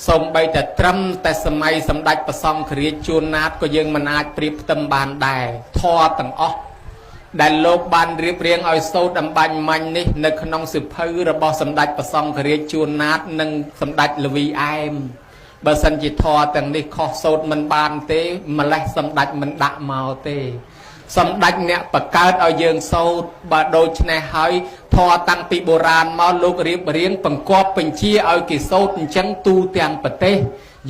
សូម្បីតែត្រឹមតែសម័យសម្ដេចព្រះសង្ឃរាជជួនណាតក៏យើងមិនអាចប្រៀបផ្ទឹមបានដែរធម៌ទាំងអស់ដែលលោកបានរៀបរៀងឲ្យសូត្រអំបញ្ញមិញនេះនៅក្នុងសិភៅរបស់សម្ដេចព្រះសង្ឃរាជជួនណាតនិងសម្ដេចលវីអែមបើសិនជាធម៌ទាំងនេះខុសសូត្រមិនបានទេម្លេះសម្ដេចមិនដាក់មកទេសម្ដេចអ្នកបង្កើតឲ្យយើងសូត្របើដូច្នេះហើយធម៌តាំងពីបុរាណមកលោករៀបរៀងបង្គាប់បញ្ជាឲ្យគេសូត្រអញ្ចឹងទូទាំងប្រទេស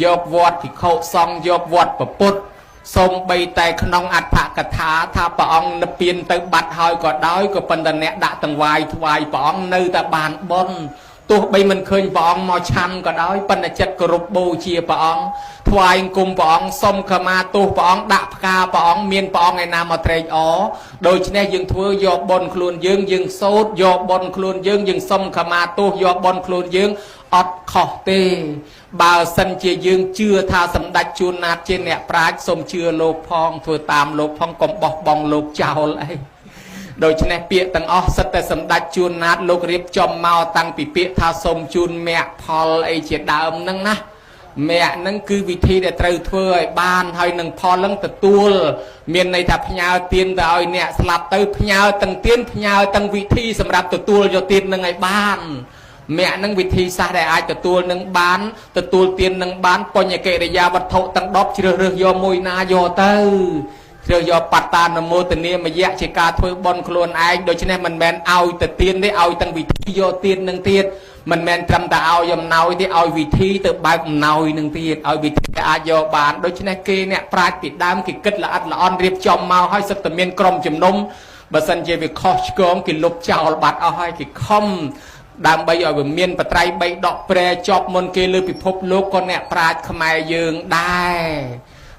យកវត្តភិក្ខុសង្ឃយកវត្តពុទ្ធសូម្បីតែក្នុងអដ្ឋកថាថាព្រះអង្គនិព្វានទៅបាត់ហើយក៏ដោយក៏ប៉ុន្តែអ្នកដាក់តង្វាយថ្វាយព្រះអង្គនៅតែបានបុណ្យទោះបីមិនឃើញព្រះអង្គមកឆាន់ក៏ដោយប៉ុន្តែចិត្តគោរពបូជាព្រះអង្គថ្វាយអង្គមព្រះអង្គសុំខមាទោសព្រះអង្គដាក់ផ្កាព្រះអង្គមានព្រះអង្គឯណាមកត្រេកអរដូច្នេះយើងធ្វើយកបុណ្យខ្លួនយើងយើងសូត្រយកបុណ្យខ្លួនយើងយើងសុំខមាទោសយកបុណ្យខ្លួនយើងអត់ខុសទេបើសិនជាយើងជឿថាសម្ដេចជួនណាតជាអ្នកប្រាជ្ញសូមជឿលោកផងធ្វើតាមលោកផងកុំបោះបង់លោកចោលអីដូច្នេះពាក្យទាំងអស់សិតតែសម្ដេចជួនណាតលោករៀបចំមកតាំងពីពាក្យថាសូមជូនមគ្គផលអីជាដើមហ្នឹងណាមគ្គហ្នឹងគឺវិធីដែលត្រូវធ្វើឲ្យបានហើយនឹងផលហ្នឹងទទួលមានន័យថាផ្ញើទៀនទៅឲ្យអ្នកស្លាប់ទៅផ្ញើទាំងទៀនផ្ញើទាំងវិធីសម្រាប់ទទួលយកទៀននឹងឲ្យបានមគ្គនឹងវិធីសាស្ត្រដែលអាចទទួលនឹងបានទទួលទាននឹងបានបញ្ញកិរិយាវត្ថុទាំង10ជ្រើសរើសយកមួយណាយកទៅជ្រើសយកបត្តានមោទនាមយៈជាការធ្វើបុណ្យខ្លួនឯងដូច្នេះមិនមែនឲ្យទៅទានទេឲ្យទាំងវិធីយកទាននឹងទៀតមិនមែនត្រឹមតែឲ្យអំណោយទេឲ្យវិធីទៅបើកអំណោយនឹងទៀតឲ្យវិធីអាចយកបានដូច្នេះគេអ្នកប្រាជ្ញពីដើមគេគិតល្អិតល្អន់រៀបចំមកឲ្យសិតតែមានក្រុមជំនុំបើសិនជាវាខុសឆ្គងគេលុបចោលបាត់អស់ហើយគេខំដើម្បីឲ្យវាមានបត្រៃបីដកប្រែជាប់មុនគេលើពិភពលោកក៏អ្នកប្រាជ្ញខ្មែរយើងដែរ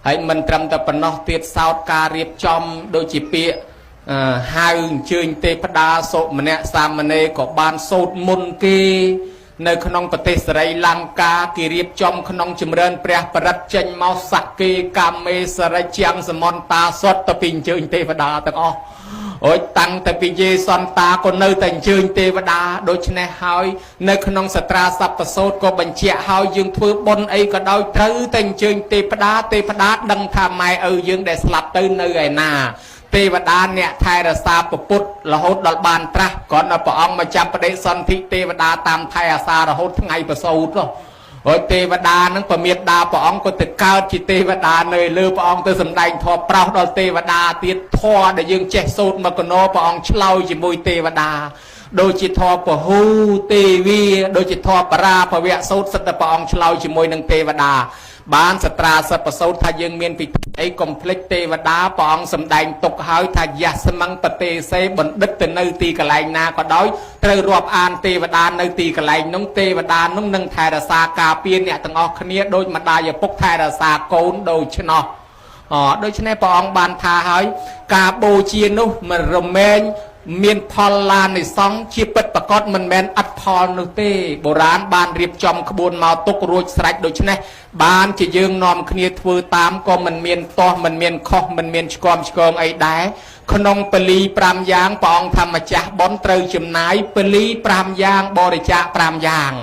ហើយមិនត្រឹមតែប៉ុណ្ណោះទៀតសោតការរៀបចំដូចជាពាក្យហៅអញ្ជើញទេពតាសុមនៈសាមណេរក៏បានសូត្រមុនគេនៅក្នុងប្រទេសសរីលង្កាគេរៀបចំក្នុងចម្រើនព្រះបរិត្តចេញមកសកេកាមេសរិជាងសមន្តាសុទ្ធទៅពីអញ្ជើញទេវតាទាំងអស់អូយតាំងតែពីយេសន្តាក៏នៅតែអញ្ជើញទេវតាដូច្នេះហើយនៅក្នុងសត្រាសពសោតក៏បញ្ជាក់ហើយយើងធ្វើបុណ្យអីក៏ដោយត្រូវតែអញ្ជើញទេវតាទេវតាដឹងថាម៉ែឪយើងដែលស្លាប់ទៅនៅឯណាទេវតាអ្នកថែរក្សាពពុទ្ធរហូតដល់បានត្រាស់គ្រាន់តែព្រះអង្គមកចាប់បដិសន្ធិទេវតាតាមថែអាសារហូតថ្ងៃប្រសូតហើយទេវតានឹងពមាតាព្រះអង្គក៏ទៅកើតជាទេវតានៅលើព្រះអង្គទៅសម្ដែងធម៌ប្រោសដល់ទេវតាទៀតធម៌ដែលយើងចេះសូត្រមកកណោព្រះអង្គឆ្លើយជាមួយទេវតាដូចជាធម៌ពហូទេវីដូចជាធម៌បរាភវៈសូត្រសិតតែព្រះអង្គឆ្លើយជាមួយនឹងទេវតាបានសត្រាសិបសោតថាយើងមានពិធីអីកុំភ្លេចទេវតាព្រះអង្គសម្ដែងទុកហើយថាយស្មឹងបទេសេបណ្ឌិតទៅនៅទីកន្លែងណាក៏ដោយត្រូវរាប់អានទេវតានៅទីកន្លែងនោះទេវតានោះនឹងថែរក្សាការពារអ្នកទាំងអស់គ្នាដោយម្ដាយឪពុកថែរក្សាកូនដូច្នោះដូច្នេះព្រះអង្គបានថាហើយការបូជានោះមិនរមែងមានផលឡានិសង្ឃជាពិតប្រកបមិនមែនឥតផលនោះទេបុរាណបានរៀបចំក្បួនមកទុករួចស្រេចដូច្នេះបានជាយើងនាំគ្នាធ្វើតាមក៏មិនមានទាស់មិនមានខុសមិនមានឆ្គាំឆ្គងអីដែរក្នុងពលី5យ៉ាងព្រះអង្គធម្មចាស់បុណ្យត្រូវចំណាយពលី5យ៉ាងបរិច្ចាគ5យ៉ាង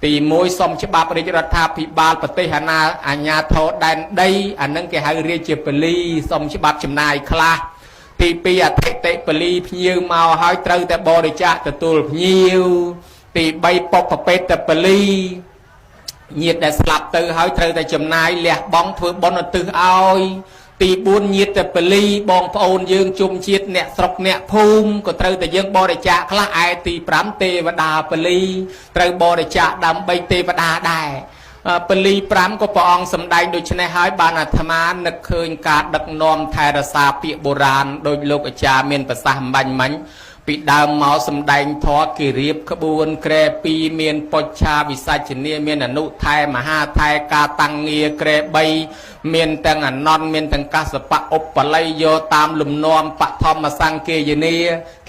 ទី1សុំច្បាប់រាជរដ្ឋាភិបាលប្រទេសអាណាអាញាធរដែនដីអានឹងគេហៅរាជាពលីសុំច្បាប់ចំណាយខ្លះទី2អធិតិពលីភ្ញៀវមកហើយត្រូវតែបរិច្ចាគទទួលភ្ញៀវទី3បុព្វបេតពលីញាតិដែលស្លាប់ទៅហើយត្រូវតែចំណាយលះបង់ធ្វើបុណ្យឧទ្ទិសឲ្យទី4ញាតិពលីបងប្អូនយើងជុំជាតិអ្នកស្រុកអ្នកភូមិក៏ត្រូវតែយើងបរិច្ចាគខ្លះឯទី5ទេវតាពលីត្រូវបរិច្ចាគដើម្បីទេវតាដែរពលី5ក៏ព្រះអង្គសម្ដែងដូច្នេះហើយបានអាត្មានឹកឃើញការដឹកនាំថែរក្សាពាក្យបុរាណដោយលោកអាចារ្យមានប្រសាសន៍បាញ់មិញពីដើមមកសម្ដែងធម៌គេរៀបក្បួនក្រែ2មានបុច្ឆាវិសាចនីមានអនុថែមហាថែការតាំងងារក្រែ3មានទាំងអនន្តមានទាំងកសបៈឧបល័យយកតាមលំនាំបឋមសង្គេយនា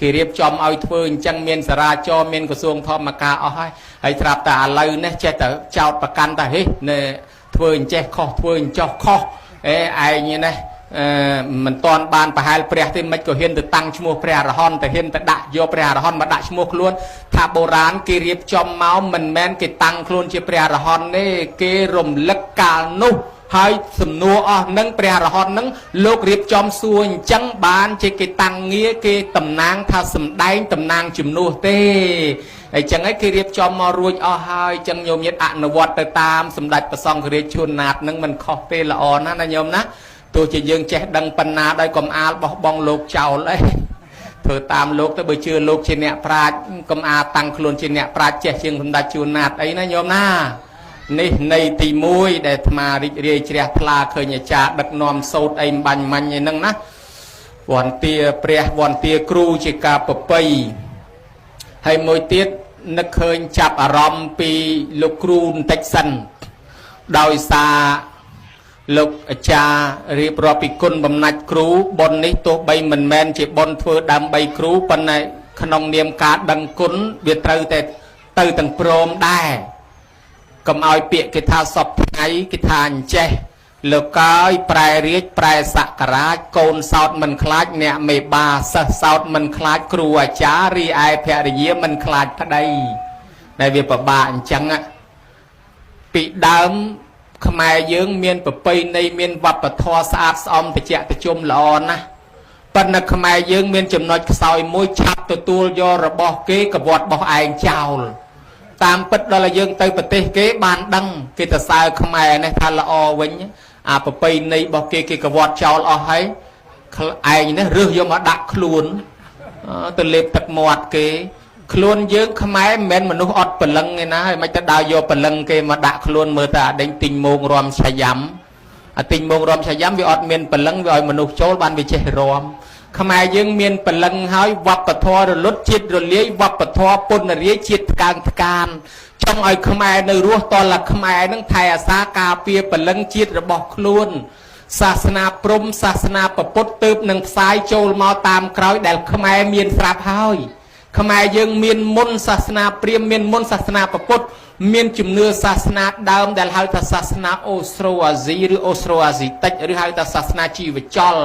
គេរៀបចំឲ្យធ្វើអញ្ចឹងមានសារាចរមានក្រសួងធម្មការអស់ហើយហើយត្រាប់តែឥឡូវនេះចេះតែចោតប្រកាន់តែហេនេះធ្វើអញ្ចេះខុសធ្វើអញ្ចោះខុសអេឯងនេះ អឺមិនតាន់បានប្រហែលព្រះទេមិនក៏ហ៊ានទៅតាំងឈ្មោះព្រះអរហន្តទៅហ៊ានទៅដាក់យកព្រះអរហន្តមកដាក់ឈ្មោះខ្លួនថាបុរាណគេរៀបចំមកមិនមែនគេតាំងខ្លួនជាព្រះអរហន្តទេគេរំលឹកកាលនោះហើយសំណួរអស់នឹងព្រះអរហន្តនឹងលោករៀបចំសួរអញ្ចឹងបានជាគេតាំងងារគេតំណាងថាសំដែងតំណាងជំនួសទេហើយចឹងឯងគេរៀបចំមករួចអស់ហើយចឹងញោមញាតអនុវត្តទៅតាមសម្ដេចព្រះសង្ឃរាជជួនណាតនឹងមិនខុសទេល្អណាស់ណាញោមណាទោះជាយើងចេះដឹងប៉ុណ្ណាដោយកុំអាលបោះបង់លោកចោលអីធ្វើតាមលោកទៅបើជឿលោកជាអ្នកប្រាជ្ញកុំអាតាំងខ្លួនជាអ្នកប្រាជ្ញចេះជាងសម្ដេចជួនណាតអីណាញោមណានេះនៃទី1ដែលអាត្មារីករាយជ្រះថ្លាឃើញអាចារ្យដឹកនាំសោតអីបាញ់មាញ់អីហ្នឹងណាវន្តាព្រះវន្តាគ្រូជាការប្រពៃហើយមួយទៀតនឹកឃើញចាប់អារម្មណ៍ពីលោកគ្រូបន្តិចសិនដោយសារលោកអាចារ្យរៀបរាប់ពីគុណបំណាច់គ្រូបុណ្យនេះទោះបីមិនមែនជាបុណ្យធ្វើដើម្បីគ្រូប៉ុន្តែក្នុងនាមការដឹងគុណវាត្រូវតែទៅទាំងព្រមដែរកុំឲ្យពាក្យគេថាសពថ្ងៃគេថាអញ្ចេះលោកកាយប្រែរាជប្រែសករាជកូនសោតមិនខ្លាចអ្នកមេបាសិស្សសោតមិនខ្លាចគ្រូអាចារ្យរីឯភរិយាមិនខ្លាចប្តីដែលវាពិបាកអញ្ចឹងពីដើមខ្មែរយើងមានប្រពៃណីមានវប្បធម៌ស្អាតស្អំត្រជាក់ត្រជុំល្អណាស់ប៉ុន្តែខ្មែរយើងមានចំណុចខ្សោយមួយឆាប់ទទួលយករបស់គេកវត្តរបស់ឯងចោលតាមពិតដល់ឲ្យយើងទៅប្រទេសគេបានដឹងគេទៅសើខ្មែរនេះថាល្អវិញអាប្រពៃណីរបស់គេគេកវត្តចោលអស់ហើយឯងនេះរើសយកមកដាក់ខ្លួនទៅលេបទឹកមាត់គេខ្លួនយើងខ្មែរមិនមែនមនុស្សអត់ព្រលឹងឯណាហើយមិនទៅដើរយកព្រលឹងគេមកដាក់ខ្លួនមើលតែអាដេញទិញមងរំឆាយ៉ាំអាទិញមងរំឆាយ៉ាំវាអត់មានព្រលឹងវាឲ្យមនុស្សចូលបានវាចេះរំខ្មែរយើងមានព្រលឹងហើយវប្បធម៌រលត់ជាតិរលាយវប្បធម៌ពុនរាយជាតិថ្កើងថ្កានចង់ឲ្យខ្មែរនៅរស់តលខ្មែរនឹងថែអាសាការពារព្រលឹងជាតិរបស់ខ្លួនសាសនាព្រំសាសនាពុទ្ធទើបនឹងផ្សាយចូលមកតាមក្រោយដែលខ្មែរមានស្រាប់ហើយខ្មែរយើងមានមុនសាសនាព្រាហ្មណ៍មានមុនសាសនាពុទ្ធមានជំនឿសាសនាដើមដែលហៅថាសាសនាអូស្រូអាស៊ីឬអូស្រូអាស៊ីតិចឬហៅថាសាសនាជីវចល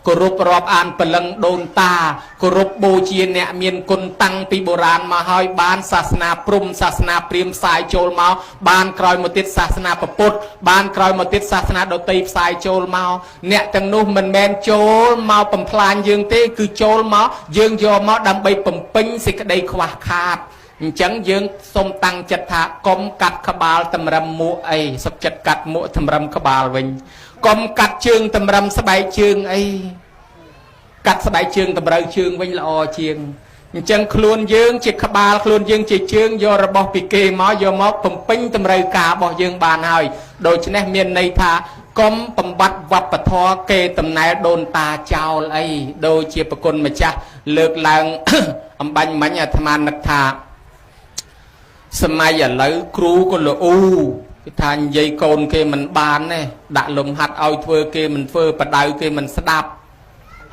គោរពរាប់អានព្រលឹងដូនតាគោរពបូជាអ្នកមានគុណតាំងពីបុរាណមកហើយបានសាសនាព្រំសាសនាព្រាហ្មណ៍ផ្សាយចូលមកបានក្រោយមកទៀតសាសនាពុទ្ធបានក្រោយមកទៀតសាសនាដតីផ្សាយចូលមកអ្នកទាំងនោះមិនមែនចូលមកបំផ្លាញយើងទេគឺចូលមកយើងយកមកដើម្បីបំពេញសេចក្តីខ្វះខាតអញ្ចឹងយើងសូមតាំងចិត្តថាកុំកាត់ក្បាលតម្រឹមមួកអីសុខចិត្តកាត់មួកតម្រឹមក្បាលវិញកុំកាត់ជើងតម្រឹមស្បែកជើងអីកាត់ស្បែកជើងតម្រូវជើងវិញល្អជាងអញ្ចឹងខ្លួនយើងជាក្បាលខ្លួនយើងជាជើងយករបស់ពីគេមកយកមកបំពេញតម្រូវការរបស់យើងបានហើយដូច្នេះមានន័យថាកុំបំបត្តិវប្បធម៌គេតំណែលដូនតាចោលអីដូចជាប្រគុណម្ចាស់លើកឡើង អំបញ្ញមិញអាត្មានឹកថាសម័យឥឡូវគ្រូក៏ល្អូគេថានិយាយកូនគេមិនបានទេដាក់លំហាត់ឲ្យធ្វើគេមិនធ្វើបដៅគេមិនស្ដាប់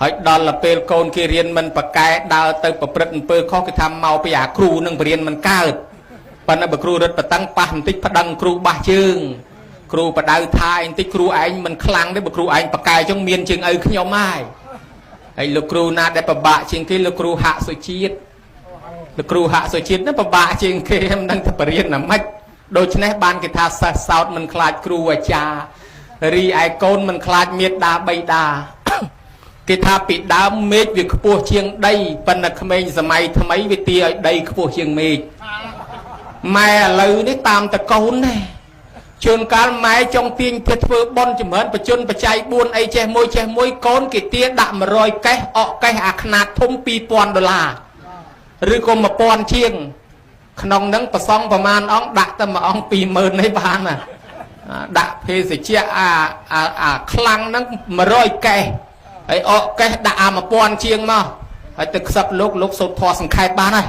ហើយដល់ទៅពេលកូនគេរៀនមិនប្រកែដើរទៅប្រព្រឹត្តអំពើខុសគេថាមកពីអាគ្រូនឹងបរៀនមិនកើតប៉ុន្តែបើគ្រូរត់បតឹងប៉ះបន្តិចប្តឹងគ្រូបាសជើងគ្រូបដៅថាឯងបន្តិចគ្រូឯងមិនខ្លាំងទេបើគ្រូឯងប្រកែចុងមានជើងឪខ្ញុំហើយហើយលោកគ្រូណាដែលពិបាកជាងគេលោកគ្រូហាក់សុជាតិលោកគ្រូហាក់សុជាតិនោះពិបាកជាងគេមិនដឹងថាបរៀនណាម៉េចដូច្នេះបានគេថាសិស្សសោតមិនខ្លាចគ្រូអាចារ្យរីឯកូនមិនខ្លាចមេដាបៃតាគេថាពីដើមមេឃវាខ្ពស់ជាងដីប៉ុន្តែក្មេងសម័យថ្មីវាទាឲ្យដីខ្ពស់ជាងមេឃម៉ែឥឡូវនេះតាមតកូនណាជួនកាលម៉ែចង់ទាញទៅធ្វើបុណ្យចម្រើនបជនបច្ច័យ4អីចេះមួយចេះមួយកូនគេទាដាក់100កេះអកកេះអាខ្នាតធំ2000ដុល្លារឬក៏1000ជាងក្នុងនឹងប្រសងប្រមាណអង្គដាក់តែមួយអង្គ20000នេះបានណាដាក់ភេសជ្ជៈអាអាអាខ្លាំងហ្នឹង100កេះហើយអកកេះដាក់អា1000ជាងមកហើយទៅខ្សឹបលោកលោកសូត្រធម៌សង្ខេបបានហើយ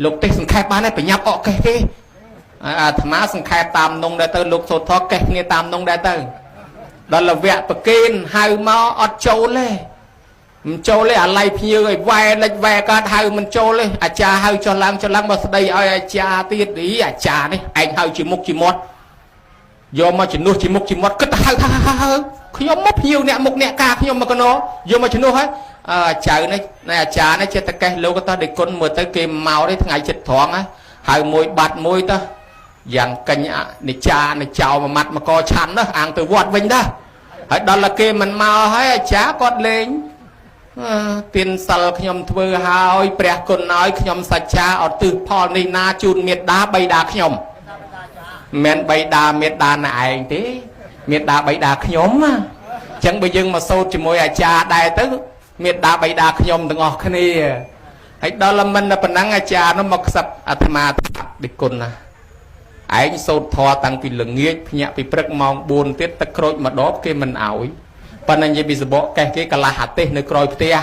លោកទេសសង្ខេបបានហើយប្រញាប់អកកេះគេអាត្មាសង្ខេបតាមនងដែរទៅលោកសូត្រធម៌កេះគ្នាតាមនងដែរទៅដល់លវៈប្រកេនហៅមកអត់ចូលទេមិនចូលទេអាឡ័យភ្ញៀវឲ្យវ៉ែលិចវ៉ែកើតហៅមិនចូលទេអាចារ្យហៅចុះឡើងចុះឡើងមកស្ដីឲ្យអាចារ្យទៀតអីអាចារ្យនេះឯងហៅជាមុខជាមាត់ យកមកជំនួសជាមុខជាមាត់គិតទៅហៅហៅហៅហៅខ្ញុំមកភ្ញៀវអ្នកមុខអ្នកការខ្ញុំមកកណោយកមកជំនួសហើយអើចៅនេះណែអាចារ្យនេះចិត្តតកេះលោកតោះដេគុណមើលទៅគេមកទេថ្ងៃចិត្តត្រង់ហៅមួយបាត់មួយទៅយ៉ាងកេញអនិច្ចានិចោមួយម៉ាត់មកកឆាន់ណាអាងទៅវត្តវិញដែរហើយដល់តែគេមិនមកហើយអាចារ្យគាត់លេង ទានសិលខ្ញុំធ្វើហើយព្រះគុណឲ្យខ្ញុំសច្ចាឧទ្ទិសផលនេះណាជូនមេដាបៃតាខ្ញុំមិនមែនបៃតាមេដាណាឯងទេមេដាបៃតាខ្ញុំណាអញ្ចឹងបើយើងមកសូត្រជាមួយអាចារ្យដែរទៅមេដាបៃតាខ្ញុំទាំងអស់គ្នាហើយដល់មិនតែប៉ុណ្ណឹងអាចារ្យនោះមកខ្សឹបអាត្មាថាឌិគុណណាឯងសូត្រធម៌តាំងពីល្ងាចភ្ញាក់ពីព្រឹកម៉ោង4ទៀតទឹកក្រូចម្ដបគេមិនអោយប៉ុន្តែនិយាយពីសបកកេះគេកលាស់អាទេសនៅក្រោយផ្ទះ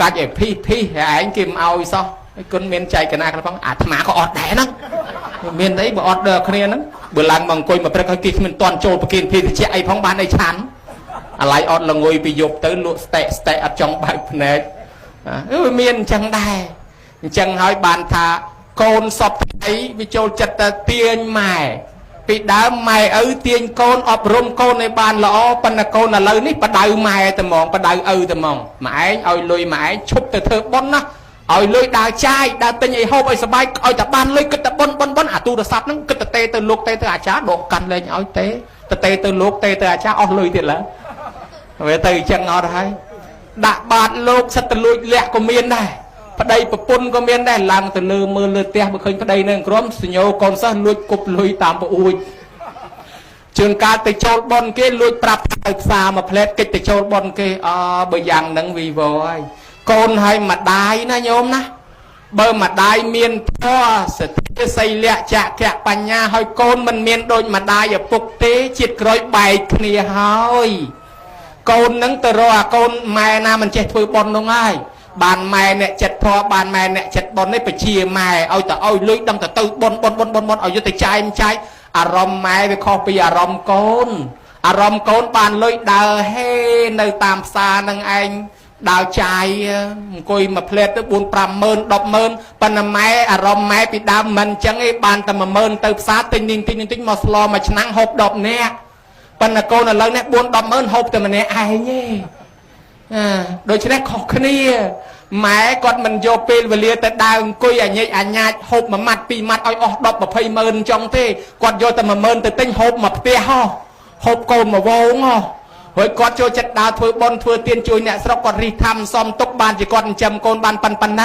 កាច់ឲ្យភីភីហើយឯងគេមិនអោយសោះហើយគុណមានចែកកណាខ្លះផងអាត្មាក៏អត់ដែរហ្នឹងមានអីបើអត់ដល់គ្នាហ្នឹងបើឡើងមកអង្គុយមកព្រឹកឲ្យគេគ្មានតន់ចូលប្រគិនភេទជ្ជៈអីផងបានអីឆាន់អាឡ័យអត់ល្ងុយពីយប់ទៅលក់ស្តេស្តេអត់ចង់បើកភ្នែកអឺវាមានអញ្ចឹងដែរអញ្ចឹងហើយបានថាកូនសពថ្ងៃវាចូលចិត្តតែទាញម៉ែពីដើមម៉ែឪទាញកូនអប់រំកូនឲ្យបានល្អប៉ុន្តែកូនឥឡូវនេះបដៅម៉ែតែហ្មងបដៅឪតែហ្មងម៉ែឯងឲ្យលុយម៉ែឯងឈប់ទៅធ្វើប៉ុនណាឲ្យលុយដើរចាយដើរទិញអីហូបឲ្យសបាយឲ្យតែបានលុយគិតតែប៉ុនប៉ុនប៉ុនអាទូរស័ព្ទហ្នឹងគិតតែទេទៅលោកទេទៅអាចារ្យដកកាន់លេងឲ្យទេទៅទេទៅលោកទេទៅអាចារ្យអស់លុយទៀតឡើយវាទៅអញ្ចឹងអត់ហើយដាក់បាតលោកសិតទៅលួចលាក់ក៏មានដែរប្តីប្រពន្ធក៏មានដែរឡើងទៅលើមើលលើផ្ទះបើឃើញប្តីនៅក្រមសញ្ញោកូនសិស្សលួចគប់លុយតាមប្អួយជួនកាលទៅចូលបនគេលួចប្រាប់ទៅផ្សារមួយផ្លែតកិច្ចទៅចូលបនគេអបើយ៉ាងហ្នឹងវីវហើយកូនឲ្យម្ដាយណាញោមណាបើម្ដាយមានធម៌សទ្ធាសីលៈចក្ៈបញ្ញាហើយកូនមិនមានដូចម្ដាយឪពុកទេជាតិក្រោយបែកគ្នាហើយកូននឹងទៅរកអាកូនម៉ែណាមិនចេះធ្វើបន់នោះហើយបានម៉ែអ្នកចិត្តធម៌បានម៉ែអ្នកចិត្តបន់នេះបជាម៉ែឲ្យទៅឲ្យលុយដឹងទៅទៅបន់បន់បន់បន់បន់ឲ្យយកទៅចាយមិនចាយអារម្មណ៍ម៉ែវាខុសពីអារម្មណ៍កូនអារម្មណ៍កូនបានលុយដើរហេនៅតាមផ្សារនឹងឯងដើរចាយអង្គុយមួយផ្លែតទៅ4 5ម៉ឺន10ម៉ឺនប៉ុន្តែម៉ែអារម្មណ៍ម៉ែពីដើមមិនអញ្ចឹងឯងបានតែ10000ទៅផ្សារទិញនេះទិញនេះទិញមកស្លមួយឆ្នាំងហូប10នាក់ប៉ុន្តែកូនឥឡូវនេះ4 10ម៉ឺនហូបតែម្នាក់ឯងទេដូច្នេះខុសគ្នាម៉ែគាត់មិនយកពេលវេលាទៅដើរអង្គុយអញែកអញ្ញាចហូបមួយម៉ាត់ពីរម៉ាត់ឲ្យអស់10 20ម៉ឺនចង់ទេគាត់យកតែ10000ទៅទិញហូបមួយផ្ទះហោះហូបកូនមួយវងហោះហើយគាត់ចូលចិត្តដើរធ្វើបុណ្យធ្វើទានជួយអ្នកស្រុកគាត់រិះធម្មសំទុកបានជាគាត់ចិញ្ចឹមកូនបានប៉ុណ្ណា